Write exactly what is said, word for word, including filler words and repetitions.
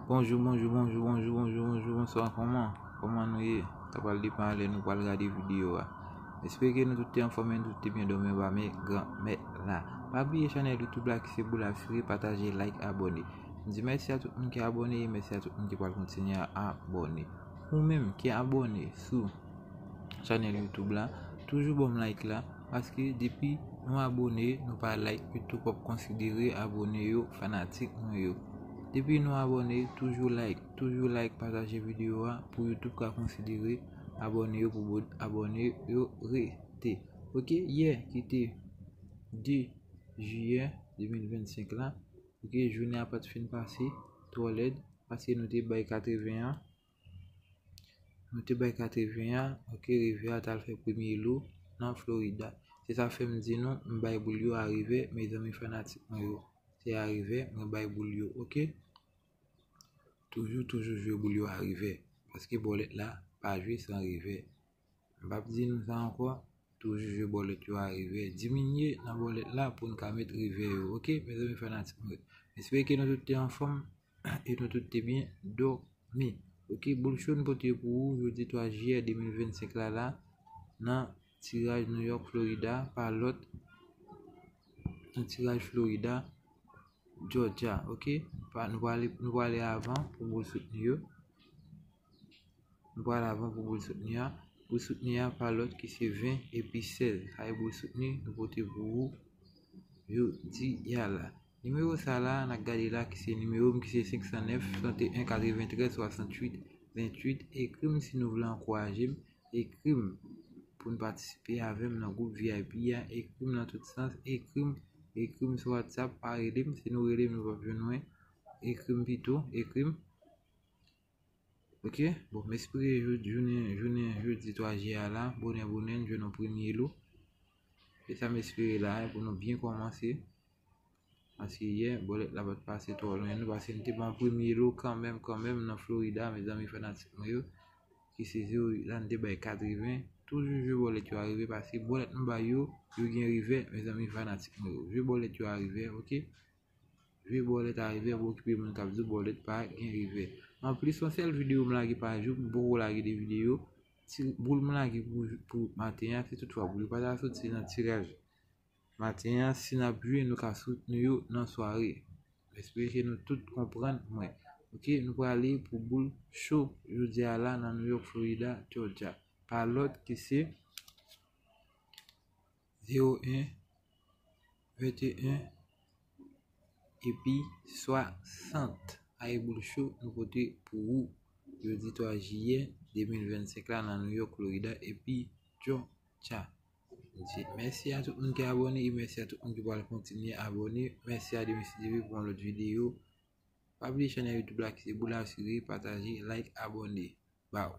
Bonjou, bonjou, bonjou, bonjou, bonjou, bonjou, bonswa, kòman? Kòman nou ye? Sa pral depann lè nou pral gade videyo a. M espere ke nou tout te anfòm e nou tout te byen dòmi anba men Granmèt la. Pa bliye chanèl YouTube la ki se Boul Asire, pataje, like, abòne. M di mèsi a tout moun ki abòne e mèsi a tout moun ki pral kontinye a abòne. Ou menm ki abòne sou chanèl YouTube la, toujou ban m like la, paske depi nou abòne, nou pa like, YouTube p ap konsidere abòne yo fanatik mwen yo. Depi nou abòne, toujou like, toujou like, pataje videyo a pou YouTube ka konsidere abòne yo, pou abòne yo rete. Ok, yè ki te de jiyè de mil vennsenk la, ok, jounen an pa t fin pase twò lèd, paske nou te bay katreven an, nou te bay katreven an, ok, rive a t al fè premye lo nan Florida. Se sa fè m di nou, m bay boul yo a revè, mezanmi fanatik mwen yo. Se a revè, mwen bay boul yo, ok? Toujou, toujou jwe boul yo a revè, paske bòlèt la pa jwe san revè. M p ap di nou sa ankò, toujou jwe bòlèt yo a revè. Diminye nan bòlèt la pou n ka met revè yo, ok, mezanmi fanatik mwen yo. M espere ke nou tout te anfòm e nou tout te byen dòmi. Ok, boul cho n pote pou ou jodi twa jiyè de mil vennsenk la, la, nan tiraj New York, Florida, pa lòt, nan tiraj Florida, Georgia, ok? Pa, nou prale, nou prale avan pou boul soutni yo. Nou prale avan pou boul soutni a. Boul soutni a pa lòt ki se ven epi sèz. Sa e boul soutni nou pote pou ou jodi a la. Nimewo sa la, n ap gade la ki se nimewo m ki se senk san nèf, swasannteyen, katreventrèz, swasanntuit, venntuit. Ekri m si nou vle ankouraje m. Ekri m pou n patisipe avè m nan gwoup V I P a. Ekri m nan tout sans. Ekri m, ekri m sou WhatsApp. Pa rele m. Si nou rele m, nou p ap jwenn mwen. Ekri m pito. Ekri m. Ok? Bon, m espere jou-, jounen, jounen jodi twa jiyè a la, bonè, bonè, n jwenn yon premye lo. Se sa m espere la, e pou nou byen kòmanse. Paske yè, bòlèt la pa t pase twò lwen, non, paske n te ban premye lo kanmenm, kanmenm, nan Florida, mezanmi fanatik mwen yo, ki se zewo uit la, n te bay katreven. Toujou jwe bòlèt yo a revè, paske bòlèt m bay yo, yo gen revè, mezanmi fanatik mwen yo. Jwe bòlèt yo a revè, ok? Jwe bòlèt a revè, pa okipe moun k ap di w bòlèt pa gen revè. Anplis, yon sèl videyo m lage pa jou, m poko lage de videyo. Ti boul m lage pou, pou maten an, si toutfwa boul yo pa ta soti nan tiraj maten an, si n ap jwe, nou ka soutni yo nan sware. M espere ke nou tout konprann mwen. Ok, nou prale pou boul cho jodi a la nan New York, Florida, Georgia. Pa lòt ki se zewo en, venteyen, epi swasant. Ay boul cho nou pote pou ou jodi twa jiyè de mil vennsenk la nan New York, Florida, epi Georgia. M di mèsi a tout moun ki abòne e mèsi a tout moun ki pral kontinye abòne. Mèsi a Demis T V pou yon lòt videyo. Pa bliye chanèl YouTube la ki se Boul Asire, pataje, like, abòne. Baw.